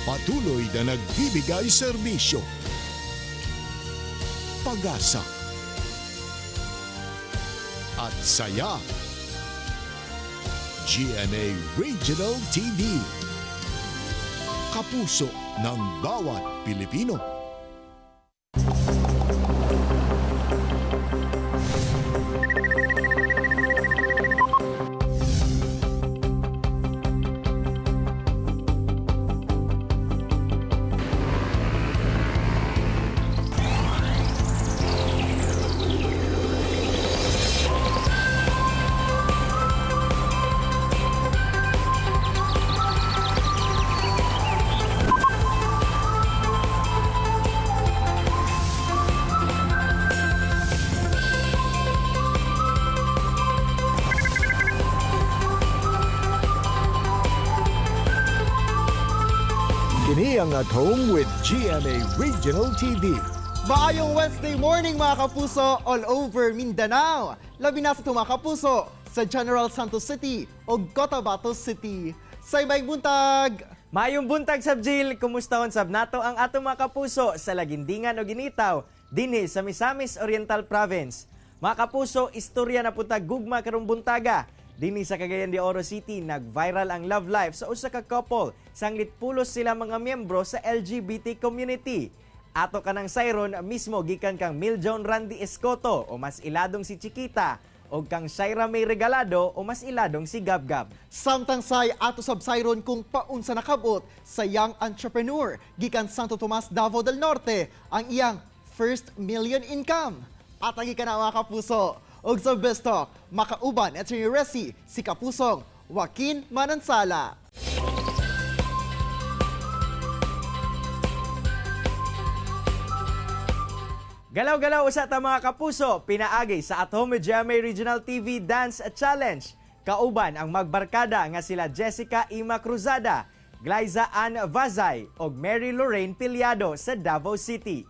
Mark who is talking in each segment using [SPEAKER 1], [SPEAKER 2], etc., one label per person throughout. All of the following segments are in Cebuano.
[SPEAKER 1] Patuloy na nagbibigay serbisyo, pag-asa, at saya. GMA Regional TV. Kapuso ng bawat Pilipino. Kini ang At Home with GMA Regional TV.
[SPEAKER 2] Maayong Wednesday morning, mga kapuso, all over Mindanao. Labi na sa mga kapuso sa General Santos City o Cotabato City. Say may buntag!
[SPEAKER 3] Maayong buntag sab, Jill, kumusta sab nato ang atong mga kapuso sa Lagindingan o Ginitaw dinhi sa Misamis Oriental Province. Mga kapuso, istorya na punta gugma karong buntaga. Dinhi sa Cagayan de Oro City, nag-viral ang love life sa usa ka couple sanglit pulos sila mga miyembro sa LGBT community. Ato kanang sayron mismo gikan kang Miljon Randy Escoto o mas iladong si Chiquita o kang Shaira May Regalado o mas iladong si Gabgab.
[SPEAKER 2] Samtang say ato sabsayron kung paunsa nakabot sa young entrepreneur gikan Santo Tomas, Davao del Norte ang iyang first million income. At ang ka na, mga kapuso. Og sa Best Talk, makauban at si Resi, si Kapusong Joaquin Manansala.
[SPEAKER 3] Galaw-galaw usa ta, mga kapuso, pinaagi sa At Home with GMA Regional TV Dance Challenge. Kauban ang magbarkada nga sila Jessica Ima Cruzada, Glyza Ann Vazay ug Mary Lorraine Piliado sa Davao City.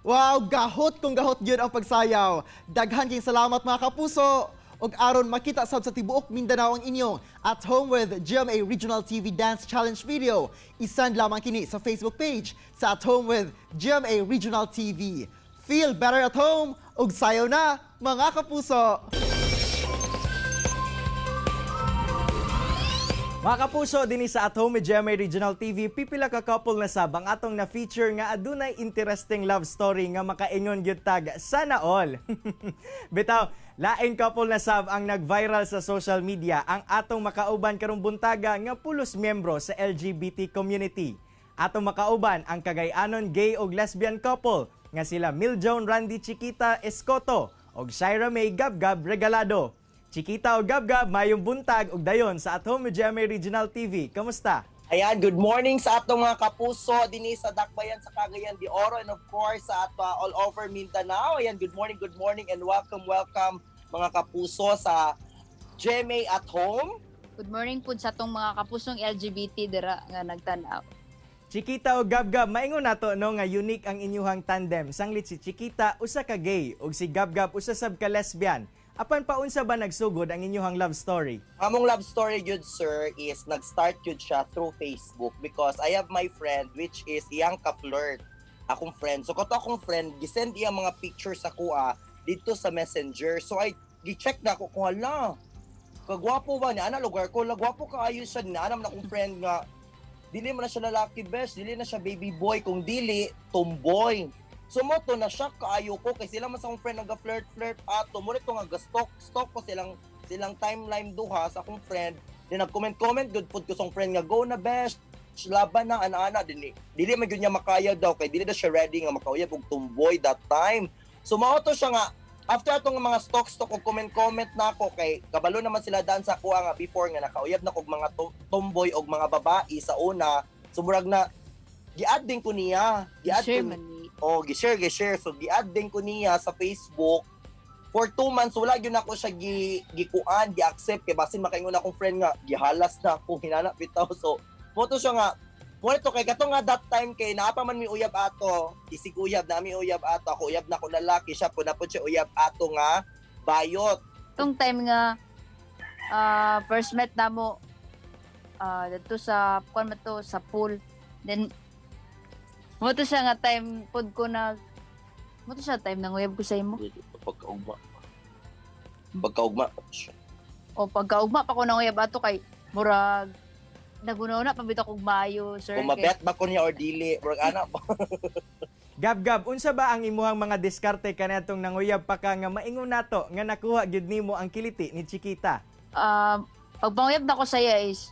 [SPEAKER 2] Wow, gahot kung gahot gyud ang pagsayaw. Daghan king salamat, mga kapuso. Og aron makita sab sa tibuok Mindanao ang inyong At Home with GMA Regional TV Dance Challenge video, isend lamang kini sa Facebook page sa At Home with GMA Regional TV. Feel better at home ug sayaw na, mga kapuso.
[SPEAKER 3] Mga kapuso, dinhi sa At Home with GMA Regional TV, pipila ka couple na sab ang atong na-feature nga adunay interesting love story nga makaingon gyud tag sana all. Bitaw, laing couple na sab ang nag-viral sa social media ang atong makauban karong buntaga nga pulos miyembro sa LGBT community. Atong makauban ang Cagayanon gay og lesbian couple nga sila Miljoan Randy Chiquita Escoto og Shaira May Gabgab Regalado. Chiquita o Gabgab, mayong buntag ug dayon sa At Home with GMA Regional TV. Kamusta?
[SPEAKER 4] Ayan, good morning sa atong mga kapuso dinhi sa Dakbayan sa Cagayan de Oro and of course sa ato all over Mindanao. Ayan, good morning and welcome, welcome, mga kapuso, sa GMA at Home.
[SPEAKER 5] Good morning pud sa atong mga kapusong LGBT dira nga nagtan-aw.
[SPEAKER 3] Chiquita o Gabgab, maingon nato no nga unique ang inyuhang tandem. Sanglit si Chiquita usa ka gay ug si Gabgab usa sab ka lesbian. Apan paunsa ba nagsugod ang inyuhang love story?
[SPEAKER 4] Among love story yun, sir, is nag-start yun siya through Facebook because I have my friend which is iyang ka-flirt akong friend. So kato akong friend, gisend iya mga pictures sa kuha dito sa Messenger. So I gi-check na ako kung hala, kagwapo ba niya? Ana lugar ko, lagwapo kaayo siya. Naanam na akong friend nga dili man na siya lalaki, best, dili na siya baby boy, kung dili tomboy. So mo to na shock kaayo ko kay sila man sa akong friend nga flirt flirt ato mo rito nga stalk stalk ko silang silang timeline duha sa akong friend. Then nag-comment comment good pud ko sa akong friend nga go na, best, laban na, ana-ana dili dili man gyud niya makaya daw kay dili daw siya ready nga makauyab og tomboy that time. So mao to siya nga after atong mga stalk stalk og comment comment na ako kay kabalo naman sila daan sa kuha nga before nga nakauyab na kog mga tomboy og mga babae sa una. So murag na Gi-add din ko niya. Gi-add
[SPEAKER 5] Sure
[SPEAKER 4] ko
[SPEAKER 5] man ni.
[SPEAKER 4] Oh, gi-share, gi-share. So gi-add din ko niya sa Facebook. For 2 months wala gyud ako siya gikuan, gi-accept kay basin makaingon akong friend nga gihalas na ako hinana bitaw. So mo to siya nga mo to kay kato nga that time kay naa pa man mi uyab ato, isig uyab nami uyab ato, ako uyab na ko lalaki, siya po na po siya uyab ato nga bayot.
[SPEAKER 5] Tong time nga first met namo didto sa kuan man to sa pool. Then mo to siya nga time pod ko na mo to siya time nanguyab ko sa imo.
[SPEAKER 4] Pagkaugma. Pagkaugma.
[SPEAKER 5] O pagkaugma pa ko nanguyab ato kay murag nagunaw na pa bitaw kog maayo, sir.
[SPEAKER 4] Kung mabet ba ko niya or dili, murag ana ba?
[SPEAKER 3] Gab Gab, unsa ba ang imuhang mga diskarte kaniadtong nanguyab pa ka nga maingon nato nga nakuha gyud nimo ang kiliti ni Chiquita?
[SPEAKER 5] Pag panguyab na ko saya is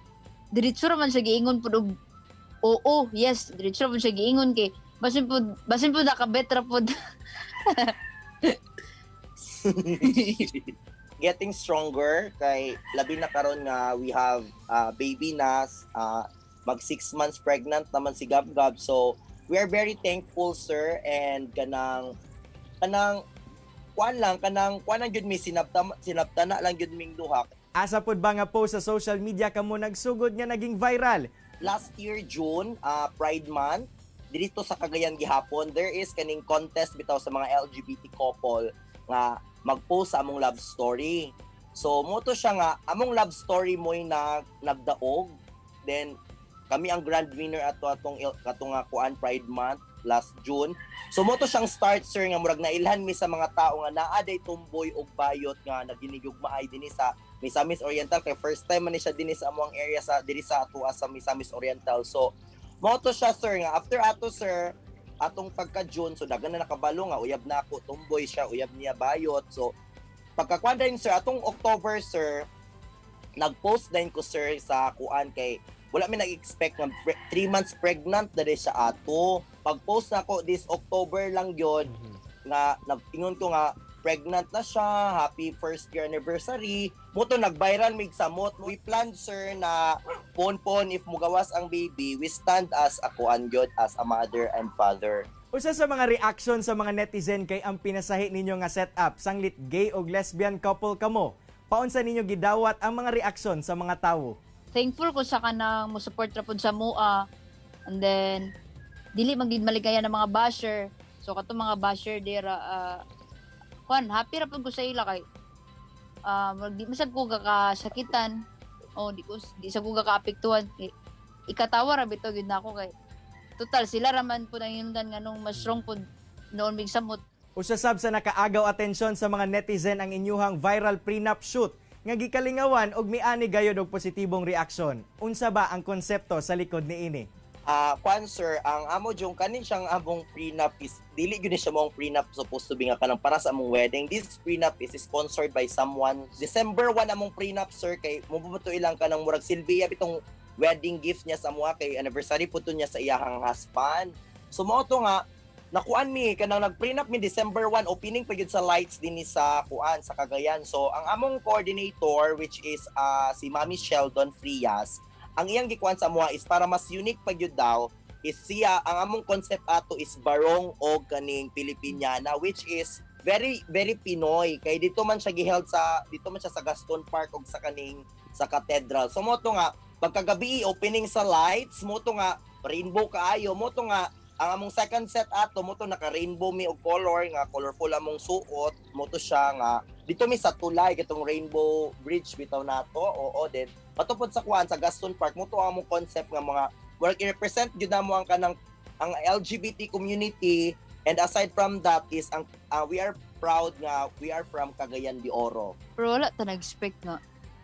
[SPEAKER 5] diretso ra man siya giingon pud og oo, yes, diretso ra man siya giingon kay basin pud nakabet ra pud.
[SPEAKER 4] Getting stronger kay labi na karon nga we have baby na, mag 6 months pregnant naman si Gab Gab, so we are very thankful, sir, and kanang kuan lang, kanang kuan lang gyud mi, sinabta sinabta na lang gyud ming duha.
[SPEAKER 3] Asa pud ba nga post sa social media kamo nagsugod nga naging viral?
[SPEAKER 4] Last year June, Pride Month dito sa Cagayan gihapon, there is kaning contest bitaw sa mga LGBT couple nga mag-post sa among love story. So mo to siya nga among love story mo'y na nagdaog. Then kami ang grand winner ato atong katong nga kuan Pride Month last June. So mo to siyang start, sir, nga murag nailhan mi sa mga tao nga naa day tumboy og bayot nga naginigugmaay dinhi sa Misamis Oriental kay first time man ni siya dinhi sa among area sa dinhi sa atoa sa Misamis Oriental. So mo to siya, sir, nga after ato, sir, atong pagka June, so daghan na nakabalo nga uyab na ako tumboy, siya uyab niya bayot. So pagka kuan din, sir, atong October, sir, nag-post din ko, sir, sa kuan kay wala mi nag-expect nga 3 months pregnant na rin siya ato. Pag-post na ako this October lang yon nga nag-ingon ko nga pregnant na siya, happy first year anniversary. Mo to nag-viral mig samot. We plan, sir, na pon-pon if mugawas ang baby, we stand as a kuan gyud, as a mother and father.
[SPEAKER 3] Usa sa mga reaction sa mga netizen kay ang pinasahi ninyo nga setup sanglit gay og lesbian couple kamo. Paunsa ninyo gidawat ang mga reaksyon sa mga tawo?
[SPEAKER 5] Thankful ko sa kanang mo support ra pud sa mua. And then dili man gid maligaya ng mga basher. So katong mga basher dira, kuan, happy ra pud ko sa ila kay di man sad ko gakasakitan. Oh, di sa ko gakaapektuhan. Kay ikatawa ra bitaw gyud nako kay total sila ra man pud ang hinungdan nganong mas strong pud noon mig samot.
[SPEAKER 3] Usa sab sa nakaagaw atensyon sa mga netizen ang inyuhang viral prenup shoot nga gikalingawan og miani gayod og positibong reaksyon. Unsa ba ang konsepto sa likod niini?
[SPEAKER 4] Ah, kwan, sir, ang amo yung kanin siyang among prenup is dili gyud ni siya mong prenup supposed to be nga kanang para sa among wedding. This prenup is sponsored by someone. December 1 among prenup, sir, kay mo to ilang kanang murag silbiya bitong wedding gift niya sa amoa kay anniversary po to niya sa iyahang husband. So mao to nga nakuan mi kanang nag-prenup mi December 1, opening pa gyud sa lights dinhi sa kuan sa Cagayan. So ang among coordinator, which is si Mami Sheldon Frias, ang iyang gikuan sa amoa is para mas unique pa gyud daw is siya ang among concept ato is barong o kaning Filipiniana, which is very very Pinoy kay dito man siya giheld sa dito man siya sa Gaston Park og sa kaning sa Cathedral. So mo to nga pagkagabi opening sa lights, mo to nga rainbow kaayo, mo to nga ang among second set ato mo to naka rainbow mi og color nga colorful among suot. Mo to siya nga dito mi sa tulay katong Rainbow Bridge bitaw nato, oo, then patupod sa kuan sa Gaston Park. Mo to ang among concept nga mga work i-represent gyud namo ang kanang ang LGBT community, and aside from that is ang we are proud nga we are from Cagayan de Oro.
[SPEAKER 5] Pero wala ta nag-expect nga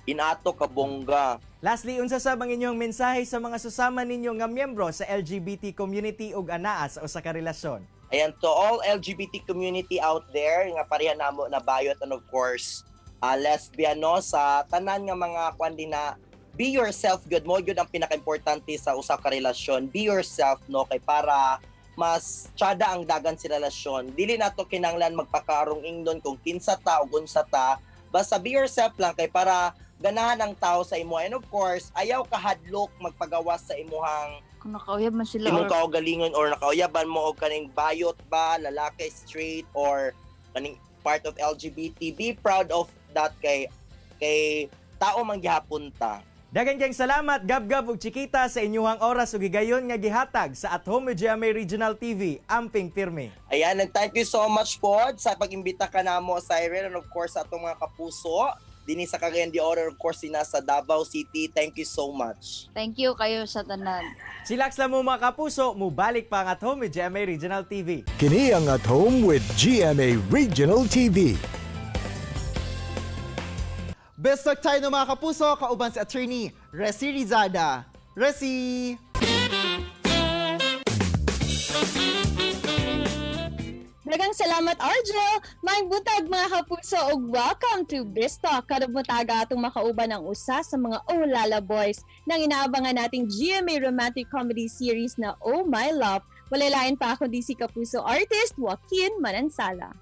[SPEAKER 4] Inato kabongga.
[SPEAKER 3] Lastly, unsa sab ang inyong mensahe sa mga susama ninyo nga miyembro sa LGBT community ug anaa sa usa ka relasyon?
[SPEAKER 4] Ayan, to all LGBT community out there nga pareha namo na bayot and of course lesbian, no, sa tanan nga mga kwan din na be yourself good mo gyud ang pinaka-importante sa usa ka relasyon. Be yourself, no, kay para mas tsada ang dagan sa relasyon. Dili nato kinahanglan magpakaarong ingnon kung kinsa ta o unsa ta, basta be yourself lang kay para ganahan ang tao sa imo. And of course, ayaw kahadlok magpagawas sa imuhang
[SPEAKER 5] Kung nakauyab man sila
[SPEAKER 4] Imong
[SPEAKER 5] or
[SPEAKER 4] kaugalingon or nakauyaban mo og kaning bayot ba, lalaki, straight or kaning part of LGBT, be proud of that kay kay tao man gihapon ta.
[SPEAKER 3] Daghang kayong salamat Gab-Gab ug Chiquita sa inyuhang oras ug higayon nga gihatag sa At Home with GMA Regional TV. Amping pirmi.
[SPEAKER 4] Ayan, and thank you so much pod sa pag-imbita ka namo, Siren, and of course sa atong mga kapuso dinhi sa Cagayan de Oro, of course sina sa Davao City. Thank you so much.
[SPEAKER 5] Thank you kayo sa tanan.
[SPEAKER 3] Chillax lang mo, mga kapuso, mubalik pa ang At Home with GMA Regional TV.
[SPEAKER 1] Kini ang At Home with GMA Regional TV.
[SPEAKER 2] Best talk tayo ng mga kapuso, kauban si Attorney Resi Rizada. Resi!
[SPEAKER 6] Daghang salamat, Arjo! Maayong buntag, mga kapuso, ug welcome to Bistalk. Karong buntaga atong makauban ang usa sa mga Oh Lala Boys nang inaabangan nating GMA romantic comedy series na Oh My Love. Walay lain pa kundi si kapuso artist Joaquin Manansala.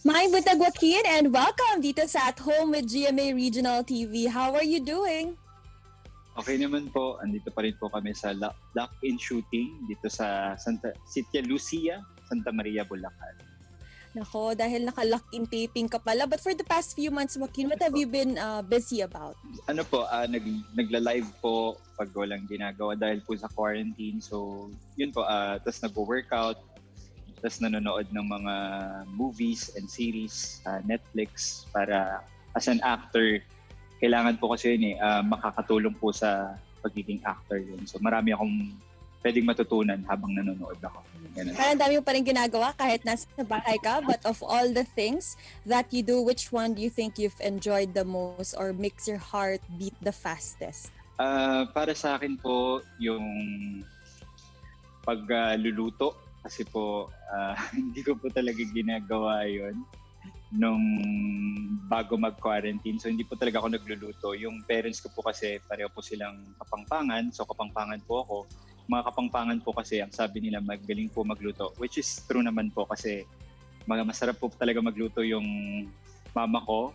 [SPEAKER 6] Maayong buntag, Joaquin, and welcome dito sa At Home with GMA Regional TV. How are you doing?
[SPEAKER 7] Okay naman po, andito pa rin po kami sa lock-in shooting dito sa Santa Sitio Lucia, Santa Maria, Bulacan.
[SPEAKER 6] Nako, dahil naka-lock-in taping ka pala. But for the past few months, Joaquin, what have you been busy about?
[SPEAKER 7] Ano po, nagla-live po pag walang ginagawa dahil po sa quarantine. So, yun po, tapos nag-workout, tapos nanonood ng mga movies and series, Netflix, para as an actor, kailangan po kasi yun eh, makakatulong po sa pagiging actor yun. So, marami akong pwedeng matutunan habang nanonood ako. Ganun.
[SPEAKER 6] Parang dami mo pa rin ginagawa kahit nasa bahay ka. But of all the things that you do, which one do you think you've enjoyed the most or makes your heart beat the fastest?
[SPEAKER 7] Para sa akin po, yung pagluluto kasi po hindi ko po talaga ginagawa yon nung bago mag-quarantine. So hindi po talaga ako nagluluto. Yung parents ko po kasi pareho po silang Kapampangan. So Kapampangan po ako. Mga Kapampangan po kasi ang sabi nila magaling po magluto, which is true naman po kasi mga masarap po talaga magluto yung mama ko.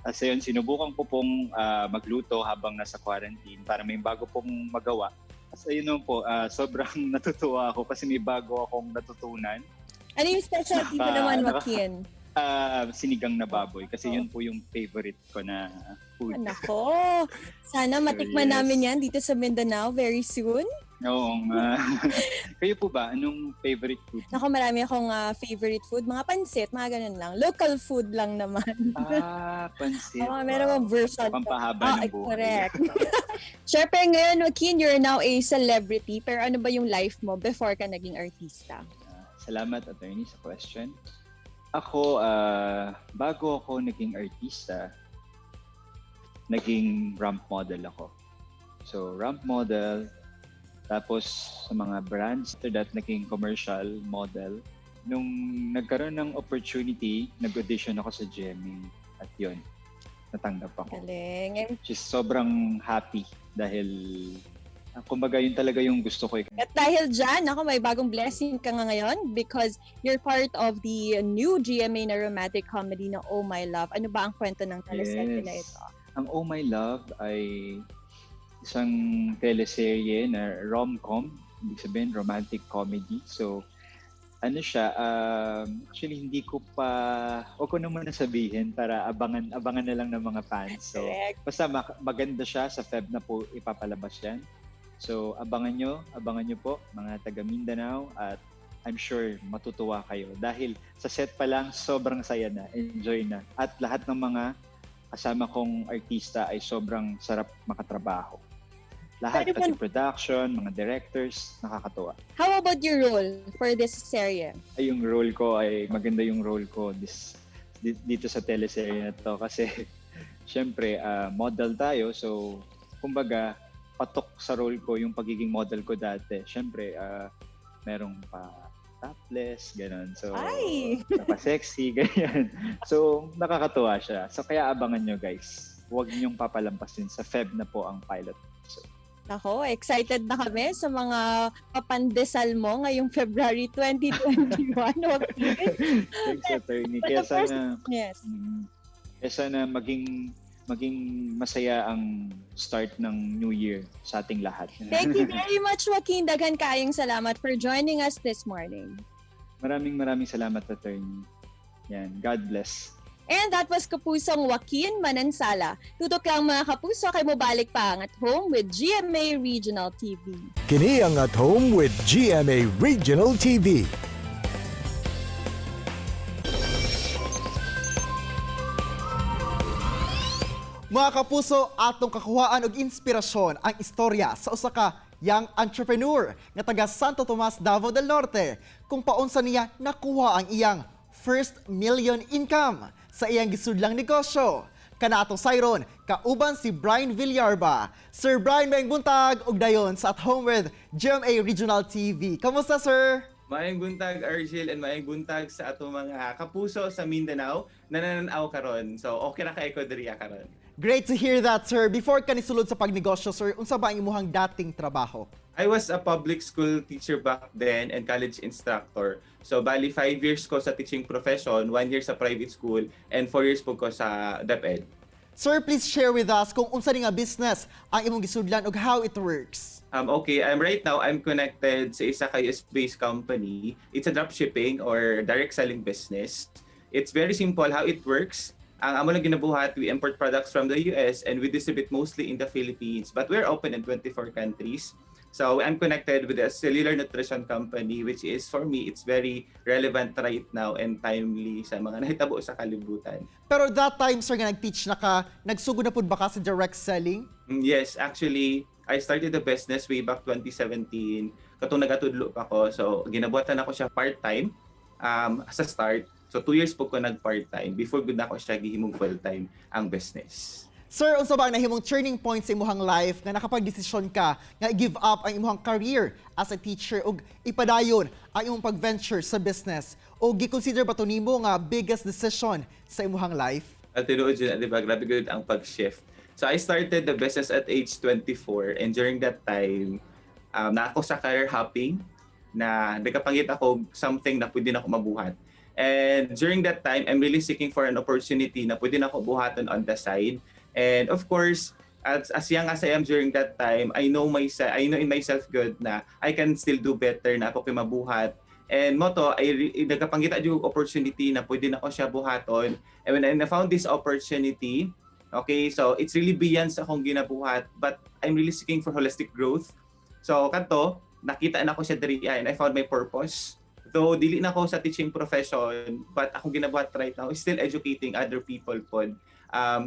[SPEAKER 7] Kasi yun, sinubukan ko pong magluto habang nasa quarantine para may bago pong magawa. Kasi yun naman po, sobrang natutuwa ako kasi may bago akong natutunan.
[SPEAKER 6] Ano yung specialty mo naman, Joaquin?
[SPEAKER 7] Sinigang na baboy kasi yun po yung favorite ko na food.
[SPEAKER 6] Nako, sana matikman namin yan dito sa Mindanao very soon.
[SPEAKER 7] Oo nga. Kayo po ba? Anong favorite food?
[SPEAKER 6] Nako, marami akong favorite food. Mga pansit, mga ganun lang. Local food lang naman.
[SPEAKER 7] Ah, pansit.
[SPEAKER 6] Oo, meron bang version.
[SPEAKER 7] Pampahaba ng buhay.
[SPEAKER 6] Correct. Siyempre ngayon, Joaquin, you're now a celebrity. Pero ano ba yung life mo before ka naging artista?
[SPEAKER 7] Salamat, attorney, sa question. Ako, bago ako naging artista, naging ramp model ako. So, ramp model, tapos sa mga brands, after that, naging commercial model. Nung nagkaroon ng opportunity, nag-audition ako sa GMA at yun, natanggap ako.
[SPEAKER 6] Galing.
[SPEAKER 7] Which is sobrang happy dahil kumbaga yun talaga yung gusto ko eh.
[SPEAKER 6] At dahil dyan, ako, may bagong blessing ka nga ngayon because you're part of the new GMA na romantic comedy na Oh My Love. Ano ba ang kwento ng teleserye na ito?
[SPEAKER 7] Ang Oh My Love ay isang teleserye na rom-com, ibig sabihin romantic comedy. So, ano siya, actually hindi ko pa, o ko na muna sabihin para abangan na lang ng mga fans. So, basta maganda siya, sa Feb na po ipapalabas yan. So, abangan nyo po mga taga Mindanao at I'm sure matutuwa kayo dahil sa set pa lang sobrang saya na, enjoy na. At lahat ng mga kasama kong artista ay sobrang sarap makatrabaho. Lahat,
[SPEAKER 6] Pwede
[SPEAKER 7] pati production, mga directors, nakakatuwa.
[SPEAKER 6] How about your role for this serye?
[SPEAKER 7] Ay, yung role ko ay maganda yung role ko dito sa teleserye na to kasi syempre model tayo, so kumbaga patok sa role ko yung pagiging model ko dati. Syempre merong pa topless, ganun. So
[SPEAKER 6] Ay!
[SPEAKER 7] pa-sexy, ganyan. So nakakatuwa siya. So kaya abangan nyo, guys. Huwag niyong papalampasin, sa Feb na po ang pilot. So,
[SPEAKER 6] Nako, excited na kami sa mga papandesal mo ngayong February 2021. Joaquin.
[SPEAKER 7] Thanks, attorney.
[SPEAKER 6] But
[SPEAKER 7] Kaya
[SPEAKER 6] of course,
[SPEAKER 7] sana
[SPEAKER 6] yes.
[SPEAKER 7] Kaya sana maging Maging masaya ang start ng New Year sa ating lahat.
[SPEAKER 6] Thank you very much, Joaquin. Daghan kaayong salamat for joining us this morning.
[SPEAKER 7] Maraming maraming salamat, Attorney. Yan. God bless.
[SPEAKER 6] And that was Kapusong Joaquin Manansala. Tutok lang, mga kapuso, kay mobalik pa ang At Home with GMA Regional TV.
[SPEAKER 1] Kini ang At Home with GMA Regional TV.
[SPEAKER 2] Mga kapuso, atong kakuhaan og inspirasyon ang istorya sa usa ka young entrepreneur nga taga Santo Tomas, Davao del Norte, kung paunsa niya nakuha ang iyang first million income sa iyang gisudlang negosyo. Kana atong sayron, kauban si Brian Villarba. Sir Brian, maayong buntag ug dayon sa At Home with GMA Regional TV. Kamusta, sir?
[SPEAKER 8] Maayong buntag, Argel, and maayong buntag sa atong mga kapuso sa Mindanao na nananaw karon. So okay ra kay ko diri karon.
[SPEAKER 2] Great to hear that, sir. Before ka nisulod sa pagnegosyo, sir, unsa ba ang imuhang dating trabaho?
[SPEAKER 8] I was a public school teacher back then and college instructor. So bali 5 years ko sa teaching profession, 1 year sa private school, and 4 years po ko sa DepEd.
[SPEAKER 2] Sir, please share with us kung unsa ni nga business ang imong gisudlan ug how it works.
[SPEAKER 8] Okay, I'm right now I'm connected sa isa ka US-based company. It's a dropshipping or direct selling business. It's very simple how it works. Ang amo lang ginabuhat, we import products from the US and we distribute mostly in the Philippines, but we're open in 24 countries. So I'm connected with a cellular nutrition company, which is, for me, it's very relevant right now and timely sa mga nahitabo sa kalibutan.
[SPEAKER 2] Pero that time, sir, nga nag-teach na ka, nagsugod na pud ba ka sa direct selling?
[SPEAKER 8] Yes, actually, I started the business way back 2017. Katong nagatudlo pa ko. So, ginabuhatan ako siya part-time sa start. So, 2 years po ko nag part-time before gud na ako siya gihimong full-time ang business.
[SPEAKER 2] Sir, unsa ba ang nahimong turning point sa imuhang life nga nakapagdesisyon ka nga i-give up ang imuhang career as a teacher ug ipadayon ang imong pag-venture sa business? O gi-consider ba to nimo nga biggest decision sa imuhang life?
[SPEAKER 8] At tinuod yun, di ba? Grabe gud ang pag-shift. So, I started the business at age 24, and during that time, na ako sa career hopping na nagkapangita ko something na pwede na ako mabuhat. And during that time, I'm really seeking for an opportunity na pwede na ako buhaton on the side. And of course, as young as I am during that time, I know in myself gud na I can still do better, na ako kay mabuhat. And mao to, ay nagkapangita jud opportunity na pwede na ako siya buhaton. And when I found this opportunity, okay, so it's really beyond sa akong ginabuhat, but I'm really seeking for holistic growth. So kanto, nakita na ko siya diri and I found my purpose. Though dili na ako sa teaching profession, but akong ginabuhat right now is still educating other people pod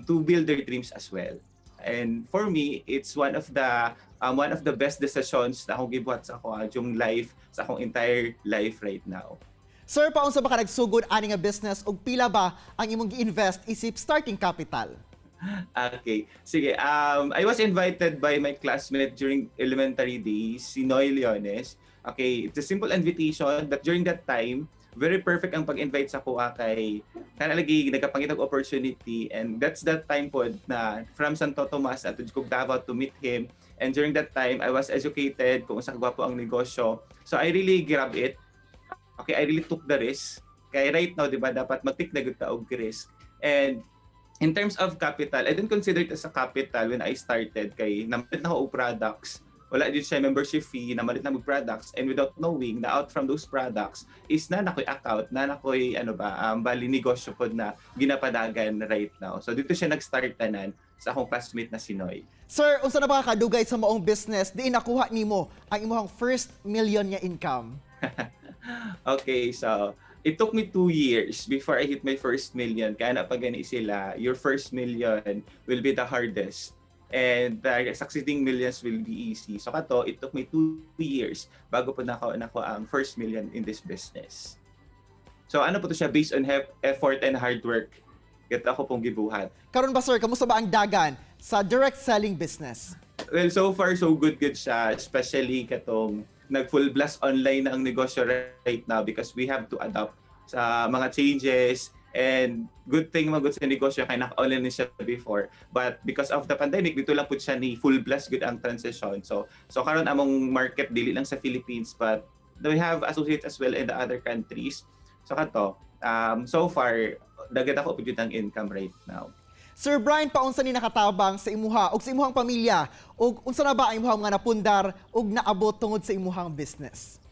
[SPEAKER 8] to build their dreams as well. And for me, it's one of the best decisions na akong gibuhat sa ako yung life, sa akong entire life right now.
[SPEAKER 2] Sir, paunsa ba ka nagsugod ani nga business ug pila ba ang imong gi-invest isip starting capital?
[SPEAKER 8] Okay. Sige. I was invited by my classmate during elementary days, si Noy Leones. Okay, it's a simple invitation, but during that time, very perfect ang pag-invite sa kuha kay kana lagi nagkapangita og opportunity, and that's that time po na from Santo Tomas at kog Davao to meet him. And during that time, I was educated kung unsa kagwapo ang negosyo, so I really grab it. Okay, I really took the risk, kay right now, di ba, dapat mag-take na gud ta og risk. And in terms of capital, I didn't consider it as a capital when I started kay namalit na ko og products. Wala din siya membership fee, namalit na og products, and without knowing na out from those products is na nakoy account, na nakoy ano ba, bali negosyo pod na ginapadagan right now. So dito siya nag-start tanan sa akong classmate na si Noy.
[SPEAKER 2] Sir, unsa na ba ka kadugay sa maong business diin nakuha nimo ang imong first million nga income?
[SPEAKER 8] Okay, so it took me 2 years before I hit my first million. Kaya na pag gani sila, your first million will be the hardest. And the succeeding millions will be easy. So kato, it took me 2 years bago po nako ang first million in this business. So ano po to siya, based on effort and hard work. Gata ako pong gibuhat.
[SPEAKER 2] Karon ba, sir, kamusta ba ang dagan sa direct selling business?
[SPEAKER 8] Well, so far so good good siya, especially katong nag full blast online na ang negosyo right now because we have to adapt sa mga changes. And good thing man gud sa negosyo kay naka-online na siya before, but because of the pandemic, dito lang pud siya ni full blast gud ang transition. So karon among market dili lang sa Philippines, but we have associates as well in the other countries. So kato, so far daghan ako pud ang income right now.
[SPEAKER 2] Sir Brian, paunsa ni nakatabang sa imuha ug sa imuhang pamilya ug unsa na ba ang imuhang mga napundar ug naabot tungod sa imuhang business?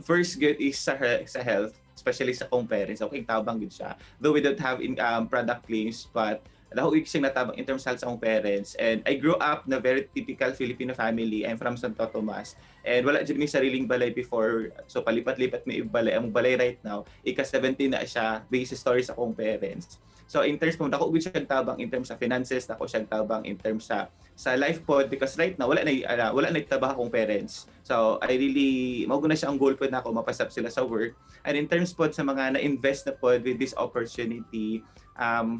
[SPEAKER 8] First good is sa health, especially sa akong parents. Okay, tabang gud siya. Though we don't have product claims, but dako gyud siyang natabang in terms of health sa akong parents. And I grew up na very typical Filipino family. I'm from Santo Tomas. And wala jud mi sariling balay before. So palipat-lipat mi balay. Ang balay right now, ika-17 na siya based sa stories sa akong parents. So in terms po, dako gyud siyang tabang in terms sa finances, dako siyang tabang in terms sa life pod because right now wala na trabaho akong parents. So I really mao na siya ang goal pod nako, mapasap sila sa work. And in terms pod sa mga na-invest na pod with this opportunity,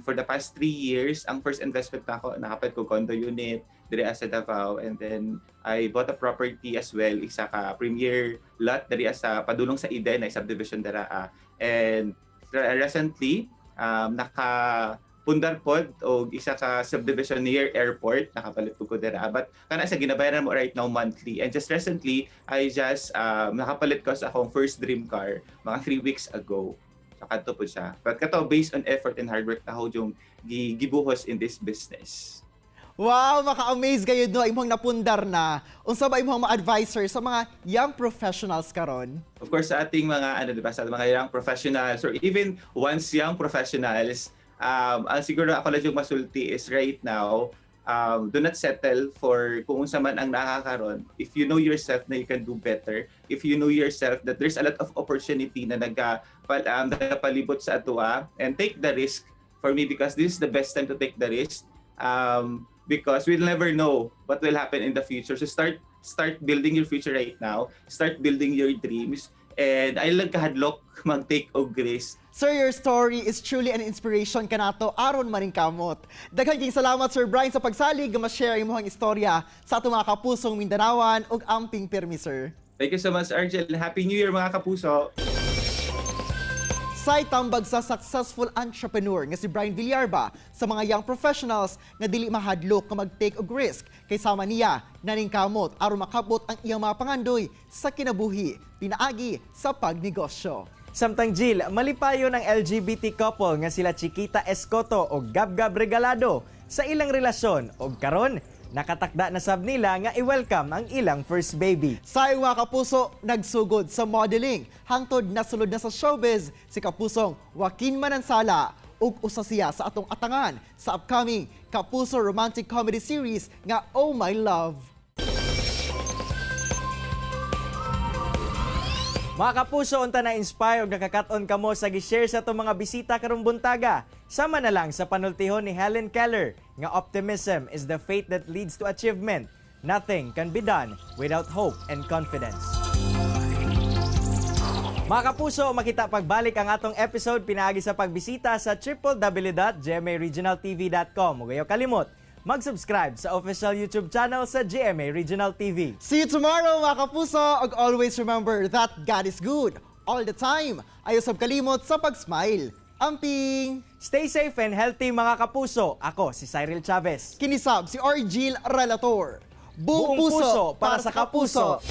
[SPEAKER 8] for the past 3 years, ang first investment nako, nakapalit ko condo unit diri sa Davao, and then I bought a property as well, isa ka premier lot diri sa padulong sa Eden ay subdivision dira. And recently, naka pundar pod og isa ka subdivision near airport, nakapalit ko dira, but kana sa ginabayaran mo right now monthly. And just recently, I just nakapalit ko sa akong first dream car mga 3 weeks ago. So kadto po siya, but kato based on effort and hard work na yung gibuhos in this business.
[SPEAKER 2] Wow, maka-amaze kayo no imong napundar na. Unsa ba imong ma-advise sa mga young professionals karon?
[SPEAKER 8] Of course, sa ating mga ano, 'di ba, sa mga young professionals or even once young professionals, ang siguro ako lang yung masulti is right now, do not settle for kung unsa man ang nakakaron. If you know yourself na you can do better, if you know yourself that there's a lot of opportunity na nagapalibot sa atoa, and take the risk for me because this is the best time to take the risk. Because we'll never know what will happen in the future. So start building your future right now. Start building your dreams. And ayaw lang kahadlok mag-take og risk.
[SPEAKER 2] Sir, your story is truly an inspiration kanato aron maningkamot. Daghan kayong salamat, Sir Brian, sa pagsalig nga ma-share imong istorya sa atong mga kapusong Mindanaoan ug amping pirmi, sir.
[SPEAKER 8] Thank you so much, Argel. Happy New Year, mga kapuso!
[SPEAKER 2] Say tambag sa successful entrepreneur nga si Brian Villarba sa mga young professionals nga dili mahadlok nga mag-take og risk kay sama niya naningkamot aron makabot ang iyang mga pangandoy sa kinabuhi pinaagi sa pagnegosyo.
[SPEAKER 3] Samtang Jill, malipayon ang LGBT couple nga sila Chiquita Escoto o Gab-Gab Regalado sa ilang relasyon og karon nakatakda na sab nila nga i-welcome ang ilang first baby.
[SPEAKER 2] Sa mga kapuso, nagsugod sa modeling. Hangtod nasulod na sa showbiz si kapusong Joaquin Manansala ug usa siya sa atong atangan sa upcoming Kapuso romantic comedy series nga Oh My Love.
[SPEAKER 3] Mga kapuso, unta na inspire og nakakat-on kamo sa gi-share sa atong mga bisita karong buntaga. Sama na lang sa panultihon ni Helen Keller nga optimism is the faith that leads to achievement. Nothing can be done without hope and confidence. Mga kapuso, makita pagbalik ang atong episode pinaagi sa pagbisita sa www.gmaregionaltv.com. Ug ayaw kalimot, mag-subscribe sa official YouTube channel sa GMA Regional TV.
[SPEAKER 2] See you tomorrow, mga kapuso! Ug always remember that God is good all the time. Ayaw sab kalimot sa pag-smile. Amping!
[SPEAKER 3] Stay safe and healthy, mga kapuso. Ako si Cyril Chavez.
[SPEAKER 2] Kini sab si Argil Relator. Buong puso para sa kapuso.